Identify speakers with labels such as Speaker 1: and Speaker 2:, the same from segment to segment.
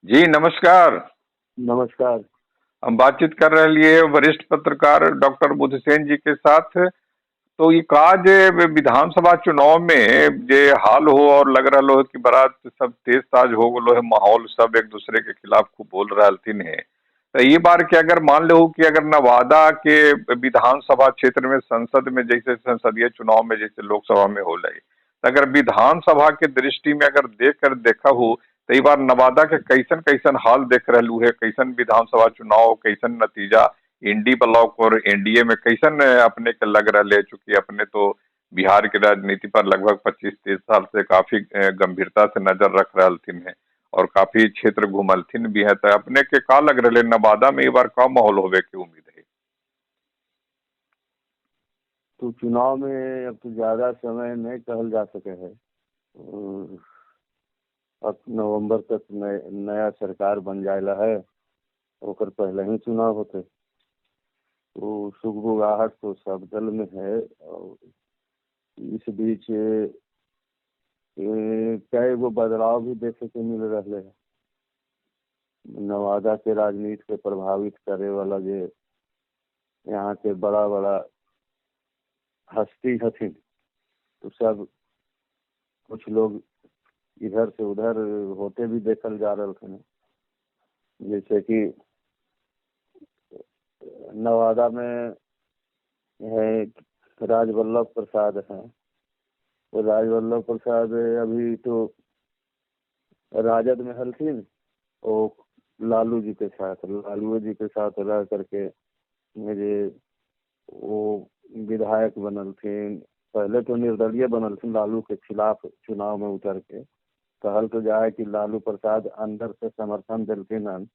Speaker 1: जी नमस्कार।
Speaker 2: नमस्कार।
Speaker 1: हम बातचीत कर रहे है वरिष्ठ पत्रकार डॉक्टर बुद्धसेन जी के साथ। तो ये का जे विधानसभा चुनाव में जे हाल हो और लग रहा हो कि बड़ा सब तेज ताज हो गलो है माहौल, सब एक दूसरे के खिलाफ खूब बोल रहा है। तो ये बार के अगर मान लो कि अगर नवादा के विधानसभा क्षेत्र में संसद में जैसे संसदीय चुनाव में जैसे लोकसभा में हो रही, तो अगर विधानसभा के दृष्टि में अगर देख कर देखा हो तो ये बार नवादा के कैसन कैसन हाल देख रहा है, कैसन विधानसभा चुनाव, कैसन नतीजा इंडी ब्लॉक और एनडीए में कैसन अपने के लग रहा है? चूंकि अपने तो बिहार के राजनीति पर लगभग 25-30 साल से काफी गंभीरता से नजर रख रहा है और काफी क्षेत्र घुमलथिन भी है, तो अपने के का लग रहा है नवादा में ये बार का माहौल होवे के उम्मीद है?
Speaker 2: तो चुनाव में अब तो ज्यादा समय नहीं कहल जा सके है। अब नवंबर तक नया सरकार बन जाएला है, ओकर पहले ही चुनाव होते। तो सुगबुगाहट तो सब दल में है। और इस बीच कई गो बदलाव भी देखे के मिल रहे है। नवादा के राजनीति के प्रभावित करे वाला जे यहाँ के बड़ा बड़ा हस्ती हथिन, तो सब कुछ लोग इधर से उधर होते भी देखल जा रहा है। जैसे कि नवादा में है राजवल्लभ प्रसाद हैं, तो राजवल्लभ प्रसाद अभी तो राजद में हलथिन और लालू जी के साथ, लालू जी के साथ रह करके मुझे वो विधायक बनलथिन। पहले तो निर्दलीय बनलथिन लालू के खिलाफ चुनाव में उतर के। कहल तो जाए कि लालू प्रसाद अंदर से समर्थन दिलथिन हन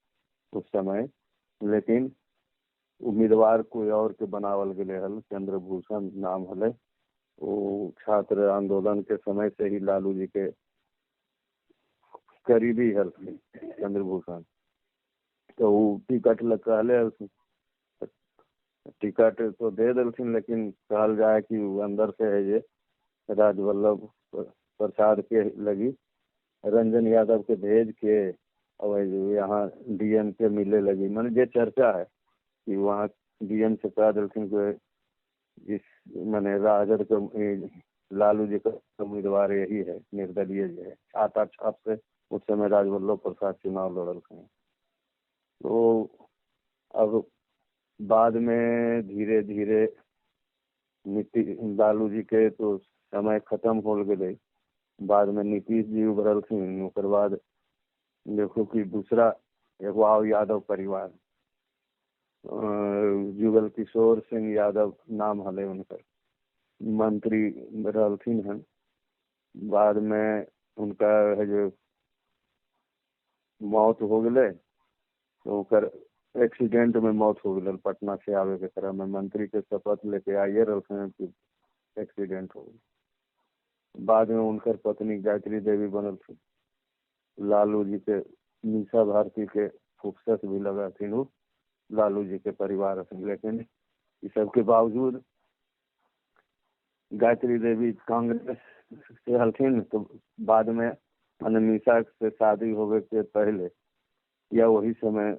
Speaker 2: उस समय, लेकिन उम्मीदवार कोई और के बनावल गए हल, चंद्रभूषण नाम हले। वो छात्र आंदोलन के समय से ही लालू जी के करीबी हलथिन चंद्रभूषण, तो वो टिकट लग कहले हलथिन, टिकट तो दे दिलथिन, लेकिन कहल जाए कि वो अंदर से है जे राजवल्लभ प्रसाद के लगी रंजन यादव के भेज के और यहाँ डीएम के मिले लगी। मैंने जे चर्चा है कि वहाँ डीएम से कह दिलथिन कि इस मैंने राजद के लालू जी का उम्मीदवार यही है, निर्दलीय जो है, छाता छाप से उस समय राजवल्लभ प्रसाद चुनाव लड़ल हैं। तो अब बाद में धीरे धीरे नीतीश लालू जी के तो समय खत्म हो गए, बाद में नीतीश जी उभरलथिन। ओकर बाद देखो कि दूसरा एगो आओ यादव परिवार, जुगल किशोर सिंह यादव नाम हले उनकर, मंत्री रहलथिन हन। बाद में उनका है जो मौत हो गए, तो ओकर एक्सीडेंट में मौत हो गई पटना से आवे के क्रम में। मंत्री के शपथ लेके आइए रहलथिन कि एक्सीडेंट हो गई। बाद में उनकर पत्नी गायत्री देवी बनल थी, लालू जी के मीसा भारती के फुकसस भी लगा थी वो लालू जी के परिवार हथिन। लेकिन इस सब के बावजूद गायत्री देवी कांग्रेस से हलथिन, तो बाद में मीसा से शादी होवे के पहले या वही समय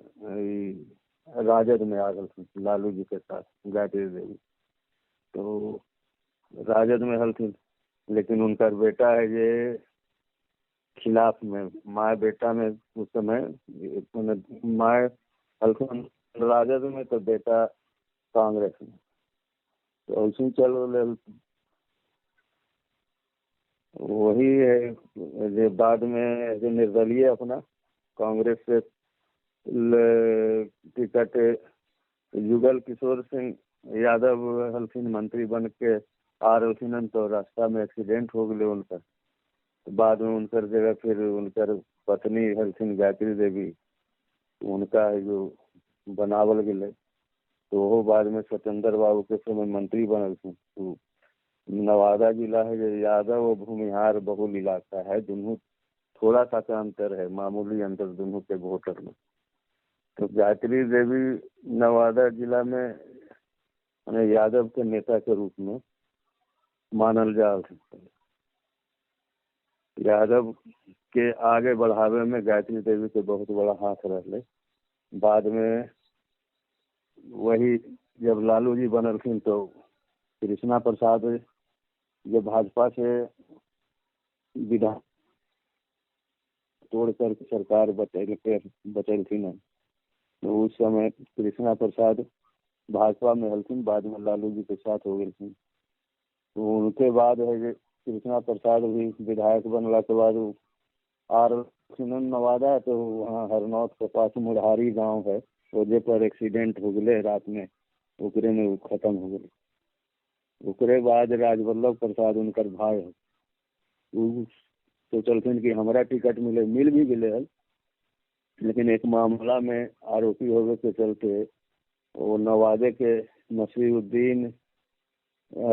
Speaker 2: राजद में आ गए लालू जी के साथ गायत्री देवी, तो राजद में हलथिन। लेकिन उनका बेटा है ये खिलाफ में, माए बेटा में उस समय माए हलथिन राजद में तो बेटा कांग्रेस में, तो ऐसे चल रहे। वही है जो बाद में जो निर्दलीय अपना कांग्रेस से टिकट जुगल किशोर सिंह यादव हलथिन मंत्री बन के आ रहा, तो रास्ता में एक्सीडेंट हो गए उनका। तो बाद में उनकर जगह फिर उनकर पत्नी हलथिन गायत्री देवी, उनका जो बनावल गए, तो वो बाद में सत्येंद्र बाबू के समय मंत्री बनल। तो नवादा जिला है जो यादव और भूमिहार बहुल इलाका है, दोनों थोड़ा सा का अंतर है, मामूली अंतर दोनों के वोटर में। तो गायत्री देवी नवादा जिला में यादव के नेता के रूप में मानल जा। यादव के आगे बढ़ावे में गायत्री देवी के बहुत बड़ा हाथ रहले। बाद में वही जब लालू जी बनलखिन तो कृष्णा प्रसाद जब भाजपा से विधान तोड़ कर सरकार बचेलखिन तो उस समय कृष्णा प्रसाद भाजपा में हलखिन, बाद में लालू जी के साथ हो गए। तो उनके बाद है जे कृष्णा प्रसाद भी विधायक बनला के बाद are Nawada, तो वहाँ हरनौत के पास मुढ़ारी गांव है, ओजे पर एक्सीडेंट हो गए रात में, ओकरे में वो खत्म हो गए। ओकरे बाद राजवल्लभ प्रसाद उनकर भाई है, वो सोचलखिन कि हमारा टिकट मिले, मिल भी गए हल, लेकिन एक मामला में आरोपी होने के चलते वो नवादे के नसीरुद्दीन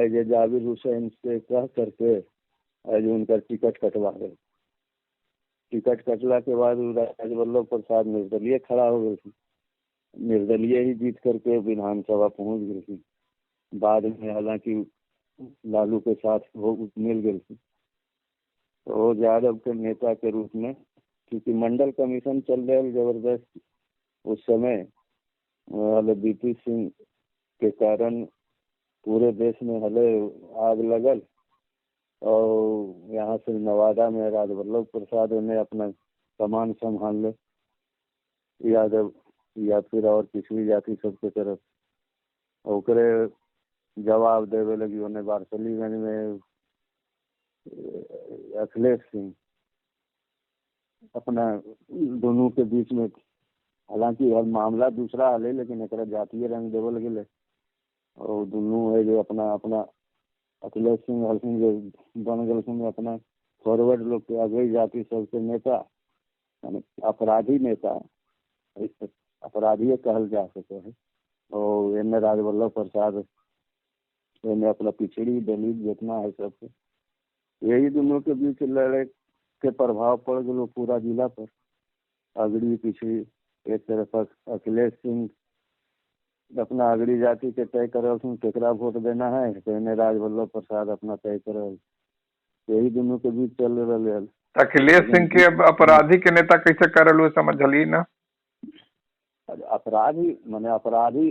Speaker 2: जे जाबिर हुसैन से कह करके जो उनका टिकट कटवा गए। टिकट कटला के बाद राजवल्लभ प्रसाद निर्दलीय खड़ा हो गए, निर्दलीय ही जीत करके विधानसभा पहुंच गए थी। बाद में हालांकि लालू के साथ वो मिल गए थी। तो यादव के नेता के रूप में, क्योंकि मंडल कमीशन चल रहे जबरदस्त उस समय, बीपी सिंह के कारण पूरे देश में हले आग लगल, और यहाँ से नवादा में राजवल्लभ प्रसाद ने अपना कमान संभाल ले, यादव या फिर और पिछड़ी जाति सबके तरफ। ओकरे जवाब देवे लगी उन्हें वारसलीगंज में अखिलेश सिंह अपना दोनों के बीच में, हालांकि हर मामला दूसरा हले लेकिन एक जातीय रंग देवल गए, और दोनों है जो अपना अपना अखिलेश सिंह हलसिंह जो बन गए अपना फॉरवर्ड लोग के अगली जाति सबके नेता, यानी अपराधी नेता, अपराधी कहल जा सके है। और एने राजवल्लभ प्रसाद एने अपना पिछड़ी दलित जितना है सबके, यही दोनों के बीच लड़े के प्रभाव पड़ गया पूरा जिला पर, अगड़ी पिछड़ी। एक तरफ अखिलेश सिंह अपना अगड़ी जाति के तय कर केकरा वोट देना है, तो इन्हें राजवल्लभ प्रसाद अपना तय कर, यही दोनों के बीच चल रहा है।
Speaker 1: अखिलेश सिंह के अपराधी के नेता कैसे कर समझली ना?
Speaker 2: अपराधी माने अपराधी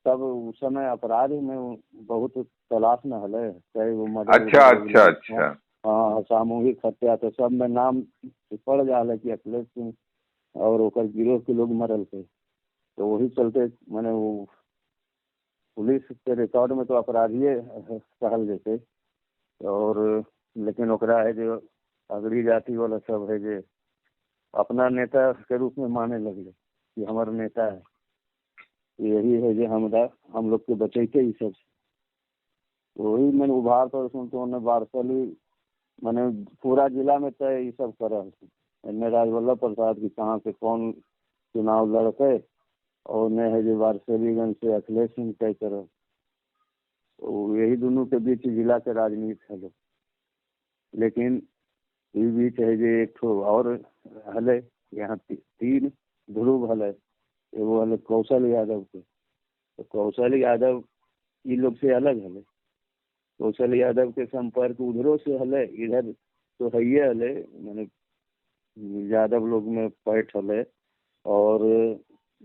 Speaker 2: तब उस समय अपराधी में बहुत तलाश में हले, चाहे वो मर्डर,
Speaker 1: अच्छा अच्छा अच्छा,
Speaker 2: हाँ सामूहिक हत्या, तो सब में नाम पड़ जा है कि अखिलेश सिंह और ओकर गिरोह के लोग मरल थे। तो वही चलते माने वो पुलिस के रिकॉर्ड में तो अपराधी कहल जैसे, और लेकिन ओकरा है जो अगड़ी जाति वाला सब है जो अपना नेता के रूप में माने लगे कि हमारा नेता है, यही है जो हमरा हम लोग के बचेते ही सब। वही मैंने उभार पर सुन तो उन्हें वारसली मैंने पूरा जिला में तय ये सब कर रहा, राजवल्लभ प्रसाद की कहाँ से कौन चुनाव लड़ते, और न है जो वारसलीगंज से अखिलेश सिंह तय कर, तो यही दोनों के बीच जिला के राजनीति है। लेकिन ये बीच है जो एक ठो और हले, यहाँ तीन ध्रुव हले, एगो हले कौशल यादव के, तो कौशल यादव ये लोग से अलग हले, कौशल यादव के संपर्क उधरों से हले, इधर तो है ही हले, मैंने यादव लोग में पैठ हले, और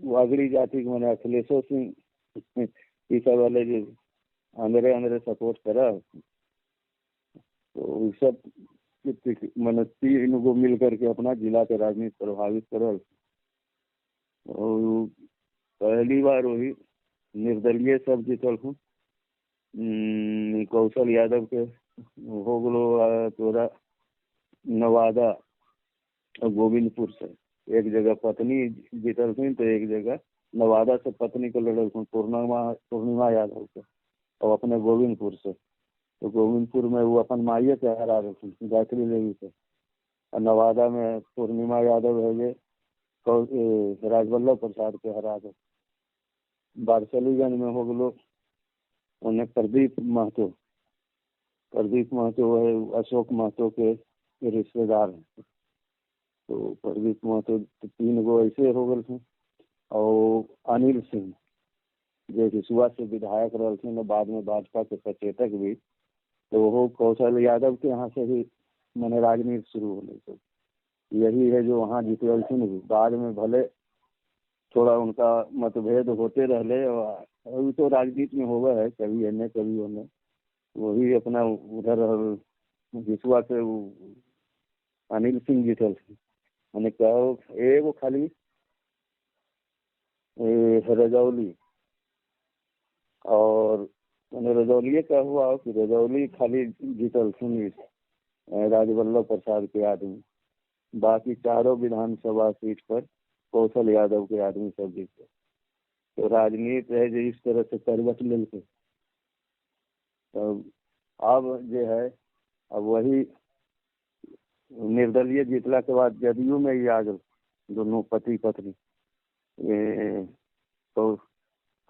Speaker 2: वो अगली जाति के मैंने अखिलेशो सिंह ये सब वाले जो अंदरे अंदरे सपोर्ट करा, तो सब मैंने तीन को मिल करके अपना जिला के राजनीति प्रभावित करल। और पहली बार वही निर्दलीय सब जीतल हूँ, कौशल यादव के हो गलो तोरा नवादा और गोविंदपुर से, एक जगह पत्नी जीतलखिन तो एक जगह नवादा से पत्नी को लड़लखिन पूर्णिमा यादव के, और अपने गोविंदपुर से, तो गोविंदपुर में वो अपन माइये के हरा रखिन गायत्री देवी के, और नवादा में पूर्णिमा यादव है जे राजवल्लभ प्रसाद के हरा दे। बारसलीगंज में हो गलो उन्हें प्रदीप महतो, प्रदीप महतो है अशोक महतो के रिश्तेदार हैं, तो प्रदीप महतो तीन गो ऐसे हो गए थे। और अनिल सिंह जो हिसुआ से विधायक रहलखिन, बाद में भाजपा के सचेतक भी, तो वो कौशल यादव के यहाँ से भी मैंने राजनीति शुरू हो गई। यही है जो वहाँ जीत गए। बाद में भले थोड़ा उनका मतभेद होते रहले, अभी तो राजनीति में होगा है, कभी एने कभी ओने, वही अपना उधर हिसुआ से अनिल सिंह जीतल। मैंने कहो एगो खाली रजौली, और मैंने रजौलिए का हुआ कि रजौली खाली जीतल सुनी राजवल्लभ प्रसाद के आदमी, बाकी चारों विधानसभा सीट पर कौशल यादव के आदमी सब जीते। तो राजनीति है जो इस तरह से करवट लेके, तो अब जो है अब वही निर्दलीय जीतला के बाद जदयू में ही आ गए दोनों पति पत्नी,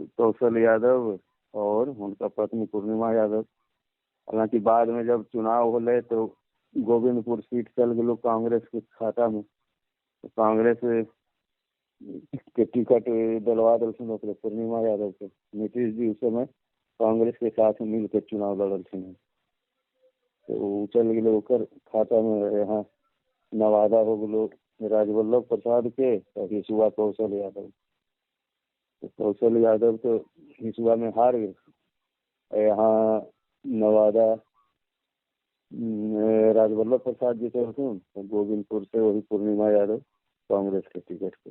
Speaker 2: कौशल यादव और उनका पत्नी पूर्णिमा यादव। हालांकि बाद में जब चुनाव होले तो गोविंदपुर सीट चल गलो कांग्रेस के खाता में, तो कांग्रेस के टिकट दिलवा दिलखिन ओकरे पूर्णिमा यादव के। नीतीश जी उस समय कांग्रेस के साथ मिल के चुनाव लड़लखिन, तो उ चल गए ओकर खाता में। यहाँ नवादा हो गलो राजवल्लभ प्रसाद के, हिसुआ कौशल यादव। तो कौशल यादव तो हिसुआ में हार गए, यहाँ नवादा राजवल्लभ प्रसाद जीते हथिन, तो गोविंदपुर से वही पूर्णिमा यादव कांग्रेस के टिकट पे।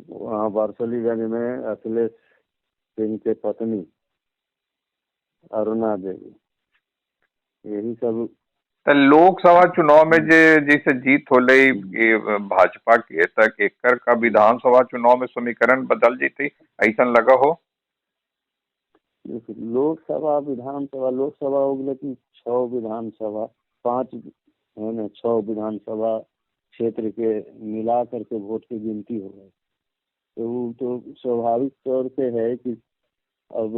Speaker 2: वहाँ वारसलीगंज में अखिलेश सिंह के पत्नी अरुणा देवी, यही सब।
Speaker 1: लोकसभा चुनाव में जे जैसे जीत होले भाजपा के, तक एकर का विधानसभा चुनाव में समीकरण बदल जैते ऐसा लगा हो?
Speaker 2: लोकसभा विधानसभा, लोकसभा हो गए कि 6 विधानसभा, 5 है ना, 6 विधानसभा क्षेत्र के मिला करके वोट की गिनती हो गई। तो वो तो स्वाभाविक तौर पे है कि अब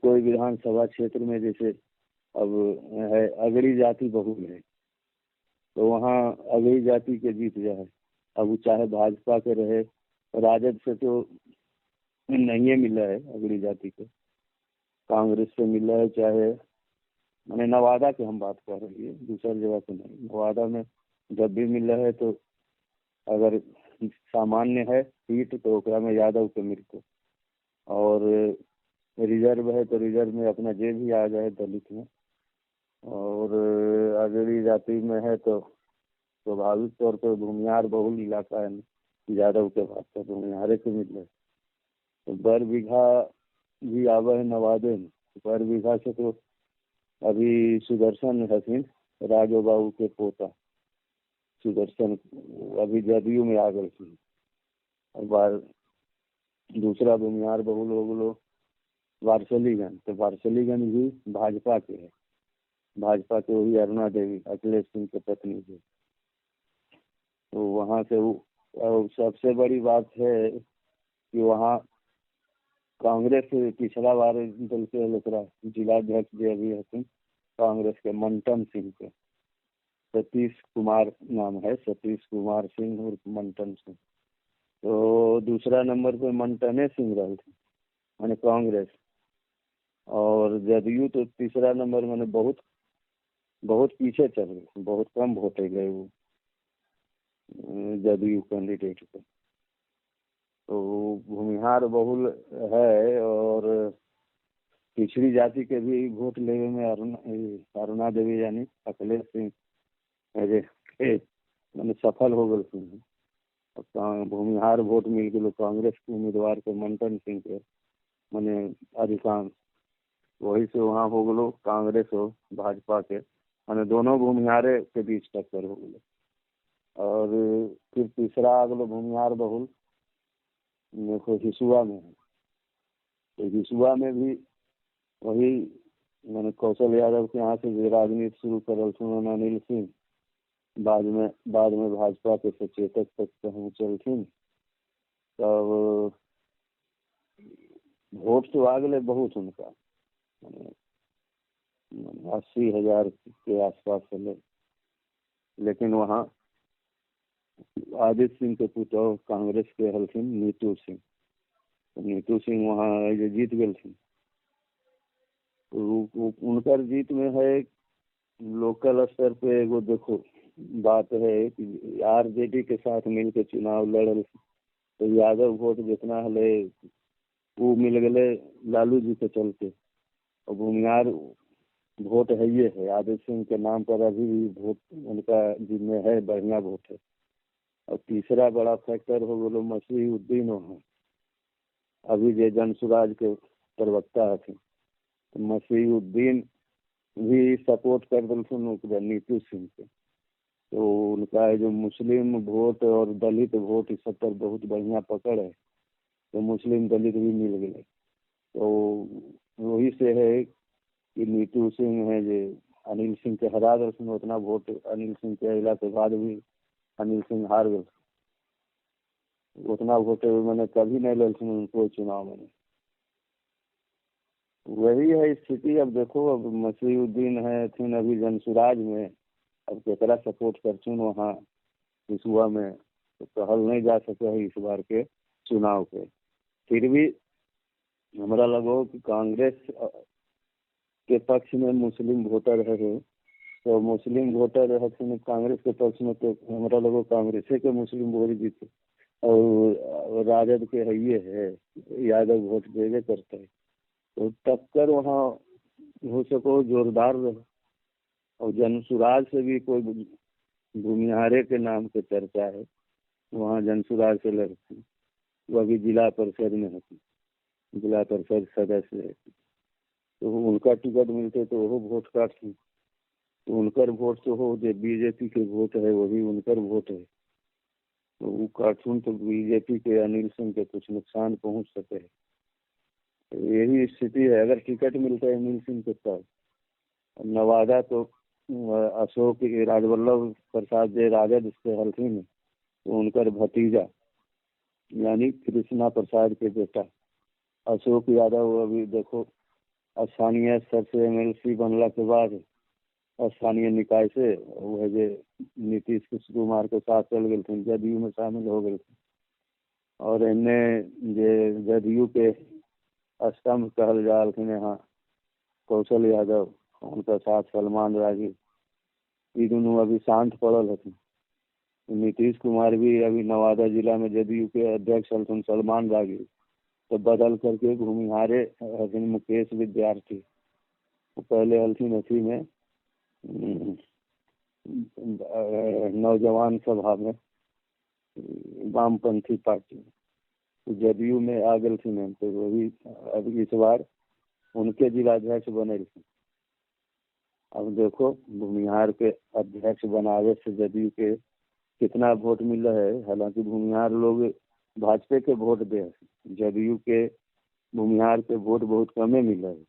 Speaker 2: कोई विधानसभा क्षेत्र में जैसे अब है अगड़ी जाति बहुल है, तो वहाँ अगड़ी जाति के जीत जाए, अब वो चाहे भाजपा के रहे, राजद से तो नहीं मिला है अगड़ी जाति के, कांग्रेस से मिला है, चाहे माने नवादा के हम बात कर रही है, दूसरी जगह से नहीं। नवादा में जब भी मिला है तो अगर सामान्य है सीट तो ओकरा में यादव के मिलते, और रिजर्व है तो रिजर्व में अपना जे भी आ जाए दलित में, और अगड़ी जाति में है तो स्वाभाविक तौर पर भूमिहार बहुल इलाका है, यादव के बात तो भूमिहारे के मिले। तो बर बीघा भी आवे है नवादे में, बर बीघा से तो अभी सुदर्शन हसीन राजो बाबू के पोता सुदर्शन अभी जदयू में आ गए थे। और बार दूसरा भूमिहार बहुल हो गलो वारसलीगंज, तो वारसलीगंज भी भाजपा के है, भाजपा के वही अरुणा देवी अखिलेश सिंह के पत्नी थे। तो वहाँ से वो सबसे बड़ी बात है कि वहाँ कांग्रेस पिछला बार दल के जिलाध्यक्ष जो अभी हथिन कांग्रेस के मंटन सिंह के, सतीश कुमार नाम है, सतीश कुमार सिंह और मंटन सिंह, तो दूसरा नंबर पे मंटने सिंह रहे थे माने कांग्रेस, और जदयू तो तीसरा नंबर माने बहुत बहुत पीछे चल गए, बहुत कम वोट गए वो जदयू कैंडिडेट को। तो भूमिहार बहुल है और पिछड़ी जाति के भी वोट लेवे में अरुणा देवी यानी अखिलेश सिंह माने सफल हो गए। भूमिहार वोट मिल गए कांग्रेस के उम्मीदवार के मंटन सिंह के माने अधिकांश, वही से वहाँ हो गलो कांग्रेस हो भाजपा के, माने दोनों भूमिहारे के बीच टक्कर हो गलो। और फिर तीसरा आ गलो भूमिहार बहुल देखो हिसुआ में है, तो हिसुआ में भी वही मैंने कौशल यादव के यहाँ से राजनीति शुरू करल थी अनिल सिंह, बाद में भाजपा के सचेतक तक पहुँचलखिन। तब वोट तो आ गए बहुत उनका, 80,000 के आसपास चले, लेकिन वहाँ आदित्य सिंह के पुतोह कांग्रेस के हलखिन नीतू सिंह, तो नीतू सिंह वहाँ जीत गए। तो उनकर जीत में है लोकल स्तर पे एगो देखो बात है कि आरजेडी के साथ मिलके चुनाव लड़ल तो यादव वोट जितना हले वो मिल गए लालू जी के चलते। और भूमिहार वोट है ये है, आदित्य सिंह के नाम पर अभी भी वोट उनका जिम्मे है, बढ़िया वोट है। और तीसरा बड़ा फैक्टर हो गो मसीहुद्दीन हो, अभी जे जनसुराज के प्रवक्ता हथिन, तो मसीहुद्दीन भी सपोर्ट कर दिलखिन नीतीश सिंह के। तो उनका जो मुस्लिम वोट और दलित वोट इस सब पर बहुत बढ़िया पकड़ है, तो मुस्लिम दलित भी मिल गए। तो वही से है कि नीतू सिंह है जो अनिल सिंह के हरा दिलखिन, उतना वोट अनिल सिंह के अला के बाद भी अनिल सिंह हार गए, उतना वोट मैंने कभी नहीं ललखिन उनको चुनाव में। वही है स्थिति। अब देखो, अब मसीहुद्दीन है थी अभी जनसुराज में, अब केकरा सपोर्ट करथुन वहाँ हिसुआ में तो कहल नहीं जा सके है इस बार के चुनाव के। फिर भी हमरा लगो कि कांग्रेस के पक्ष में मुस्लिम वोटर है, तो मुस्लिम वोटर हथिन कांग्रेस के पक्ष में, तो हमरा लगो कांग्रेस के मुस्लिम वोट जीते और राजद के है ये है यादव वोट देवे करते है, तो टक्कर वहाँ हो सको जोरदार रहे। और जनसुराज से भी कोई भूमिहारे के नाम के चर्चा है, वहाँ जनसुराज से लड़ती, वो अभी जिला परिषद में हती, जिला परिषद सदस्य है, तो उनका टिकट मिलते तो वो वोट काटती, तो उनकर वोट तो हो जो बीजेपी के वोट है वही उनकर वोट है, तो वो काटून तो बीजेपी के अनिल सिंह के कुछ नुकसान पहुंच सके है। तो यही स्थिति है। अगर टिकट मिलता है अनिल सिंह के तब नवादा तो अशोक राजवल्लभ प्रसाद जे राजद से हलथिन, तो उनकर भतीजा यानी कृष्णा प्रसाद के बेटा अशोक यादव अभी देखो स्थानीय स्तर से एमएलसी बनला के बाद स्थानीय निकाय से वह जे नीतीश कुमार के साथ चल गए, जदयू में शामिल हो गए। और इन्हें जे जदयू के स्तंभ कहल जा यहाँ कौशल यादव, उनका साथ सलमान राजी, ये दोनों अभी शांत पड़ल हथिन। नीतीश कुमार भी अभी नवादा जिला में जदयू के अध्यक्ष हथिन सलमान रागी, तो बदल करके भूमिहारे हथिन मुकेश विद्यार्थी, वो पहले हलथिन अथी में नौजवान सभा में वामपंथी पार्टी में, तो जदयू में आ गए, तो वही अभी इस बार उनके जिलाध्यक्ष बने। अब देखो भूमिहार के अध्यक्ष बनावे से जदयू के कितना वोट मिल रहा है। हालांकि भूमिहार लोग भाजपा के वोट दे, जदयू के भूमिहार के वोट बहुत कमे मिल रहे।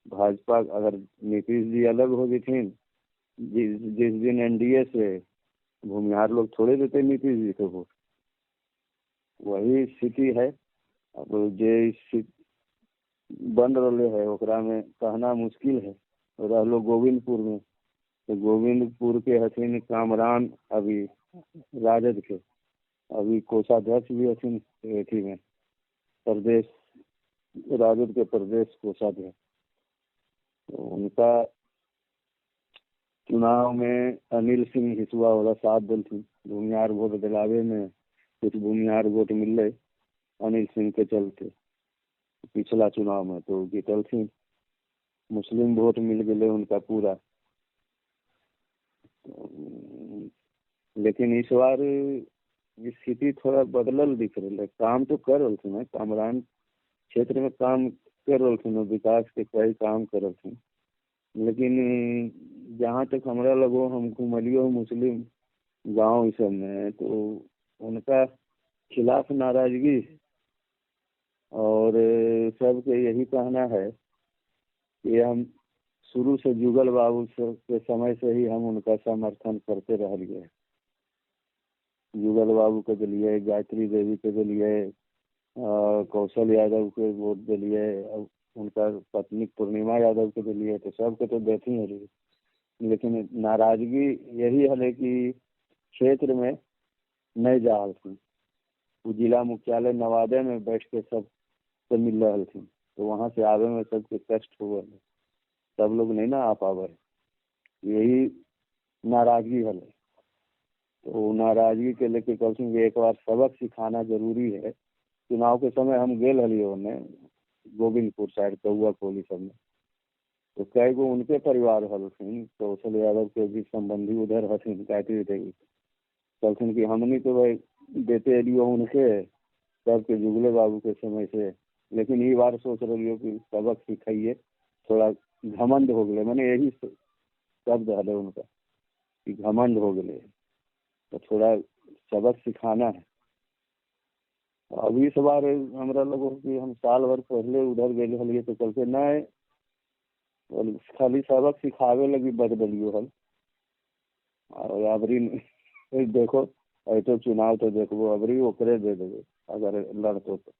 Speaker 2: भाजपा अगर नीतीश जी अलग हो गए जिस दिन एनडीए से, भूमिहार लोग थोड़े देते नीतीश जी के वोट। वही स्थिति है। अब जे बन रहे है ओकरा में कहना मुश्किल है। रहलो गोविंदपुर में, तो गोविंदपुर के हथिन कामरान अभी राजद के अभी कोषाध्यक्ष भी हथिन अथी में प्रदेश राजद के प्रदेश कोषाध्यक्ष, तो उनका चुनाव में अनिल सिंह हिसुआ वाला साथ दिलथिन। भूमिहार वोट दिलावे में कुछ भूमिहार वोट मिलले अनिल सिंह के चलते पिछला चुनाव में, तो जीतलथिन। मुस्लिम वोट मिल गए उनका पूरा। लेकिन इस बार स्थिति थोड़ा बदलल दिख रहा है। काम तो कर रहे हैं, कामरान क्षेत्र में काम कर रहे हैं, विकास के कई काम कर रहे हैं, लेकिन जहाँ तक हमरा लगो हम घुमलियो मुस्लिम गांव इस सब में, तो उनका खिलाफ नाराजगी और सबके यही कहना है कि हम शुरू से जुगल बाबू के समय से ही हम उनका समर्थन करते रह गए। जुगल बाबू के दिलिए, गायत्री देवी के दिलिए, कौशल यादव के वोट दिलिए, उनका पत्नी पूर्णिमा यादव के दिलिए, तो सबके तो देती है। लेकिन नाराजगी यही है कि क्षेत्र में नहीं जा रही, वो जिला मुख्यालय नवादे में बैठ के सब से मिल रहे थे, तो वहाँ से आवे में सबके कष्ट हुआ, सब लोग नहीं ना आ पावे। यही नाराजगी हले। तो नाराजगी के लेके कहलथिन कि एक बार सबक सिखाना जरूरी है। चुनाव के समय हम गेल हलियै ओन्ने गोविंदपुर साइड कौआ खोली सब में, तो कई गो उनके परिवार हलथिन, कौशल यादव के भी संबंधी उधर हथिन गायत्री देवी। कहलथिन कि हमनी तो भाई देते एलियो उनके सबके जुगले बाबू के समय से, लेकिन ई बार सोच रही कि सबक सिखाइए, थोड़ा घमंड हो गए, मैंने यही शब्द हले उनका कि घमंड हो गए, तो थोड़ा सबक सिखाना है। अब इस बार हमरा लगो कि हम साल भर पहले उधर गए हलिए तो कहते नहीं खाली सबक सिखावे लगी बदलियो हल, और अबरी देखो ऐसे चुनाव तो देखबो अबरी ओकरे दे देबे अगर लड़तो तो।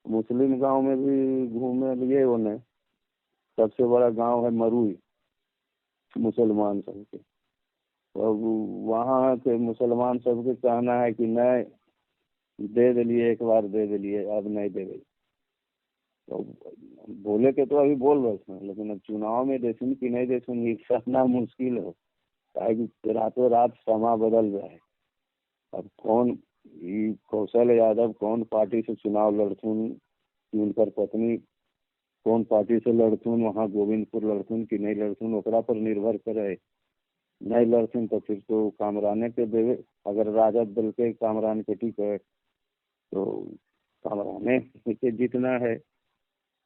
Speaker 2: मुस्लिम गांव में भी घूमे लिए उन्हें, सबसे बड़ा गांव है मरुई मुसलमान सबके, अब वहाँ के मुसलमान सबके कहना है कि नहीं दे दिलिए, एक बार दे दिलिए अब नहीं देवे। तो बोले के तो अभी बोल रहे थे, लेकिन अब चुनाव में देथुन कि नहीं देथुन ये कहना मुश्किल हो, काहे रातों रात समा बदल जाए। अब कौन ये कौशल यादव कौन पार्टी से चुनाव लड़थुन, उनकर पत्नी कौन पार्टी से लड़थुन, वहाँ गोविंदपुर लड़थुन कि नहीं लड़थुन, ओकरा पर निर्भर करे। नहीं लड़थुन तो फिर तो कामराने के देवे, अगर राजद दल के कामरान के टिकट तो कामराने के जीतना है,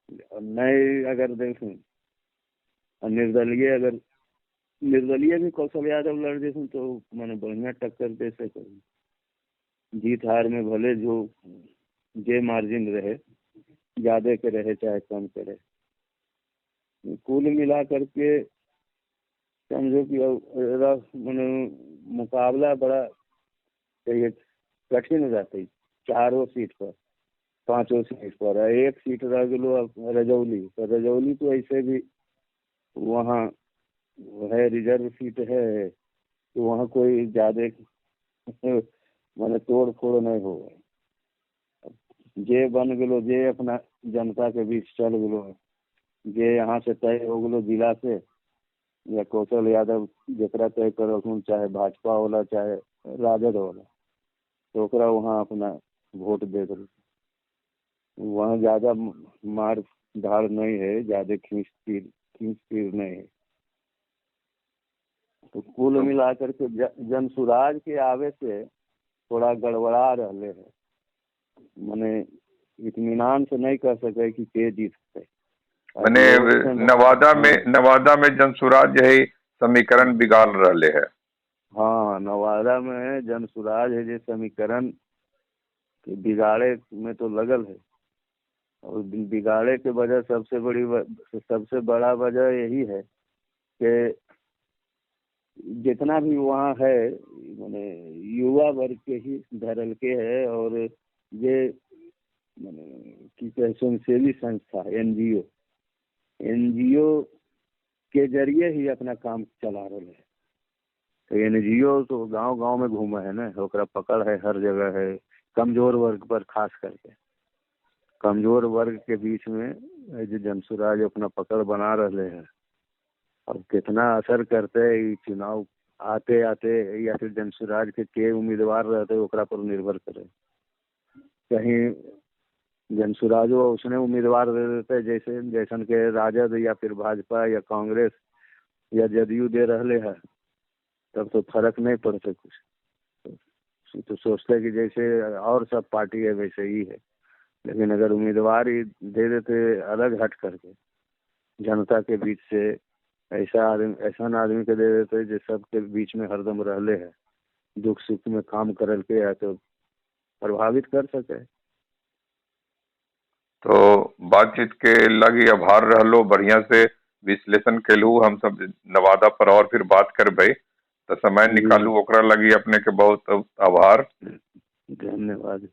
Speaker 2: नहीं अगर देथुन निर्दलीय, अगर निर्दलीय भी कौशल यादव लड़ देथुन तो मैंने बढ़िया टक्कर दे सके। जीत हार में भले जो जे मार्जिन रहे, ज्यादा के रहे चाहे कम के रहे, कुल मिला करके समझो कि मैंने मुकाबला बड़ा कठिन हो जाता है। चारों सीट पर, पांचों सीट पर, एक सीट रह गलो रजौली, तो रजौली तो ऐसे भी वहाँ है रिजर्व सीट है, तो वहाँ कोई ज्यादा मैंने तोड़ फोड़ नहीं हो। जे बन गलो, जे अपना जनता के बीच चल गलो, जे यहाँ से तय हो गलो जिला से, या कौशल यादव जरा तय करलखुन, चाहे भाजपा वाला चाहे राजद वाला, तो ओकरा वहाँ अपना वोट दे दल। वहाँ ज्यादा मार धाड़ नहीं है, ज्यादा खींच तीर नहीं है। तो कुल मिला करके जनसुराज के आवे से थोड़ा गड़बड़ा रहे है, माने इत्मीनान से नहीं कह सके कि के जीत सके।
Speaker 1: माने नवादा में जनसुराज यही समीकरण बिगाड़ रहे है।
Speaker 2: हाँ, नवादा में जनसुराज है जो समीकरण के बिगाड़े में तो लगल है, और बिगाड़े के वजह सबसे बड़ा वजह यही है कि जितना भी वहाँ है माने युवा वर्ग के ही धरल के है, और ये माने की स्वयंसेवी संस्था एनजीओ के जरिए ही अपना काम चला रहे है। तो एनजीओ तो गांव गांव में घूमा है ना, ओकरा पकड़ है हर जगह है, कमजोर वर्ग पर खास करके कमजोर वर्ग के बीच में जो जनसुराज अपना पकड़ बना रहे हैं। अब कितना असर करते है चुनाव आते आते, या फिर जनसुराज के उम्मीदवार रहते ओकरा पर निर्भर करे। कहीं जनसुराजो उसने उम्मीदवार दे देते जैसे जैसन के राजद या फिर भाजपा या कांग्रेस या जदयू दे रहे है, तब तो फर्क नहीं पड़ते कुछ। तो सोचते कि जैसे और सब पार्टी है वैसे ही है, लेकिन अगर उम्मीदवार ही दे देते अलग हट करके जनता के बीच से, ऐसा आदमी के दे देते जो सबके बीच में हरदम रहले है, दुख सुख में काम करल के है, तो प्रभावित कर सके।
Speaker 1: तो बातचीत के लगी आभार रहलो, बढ़िया से विश्लेषण केलू। हम सब नवादा पर और फिर बात करबै, तो समय निकालू ओकरा लगी अपने के बहुत आभार,
Speaker 2: धन्यवाद।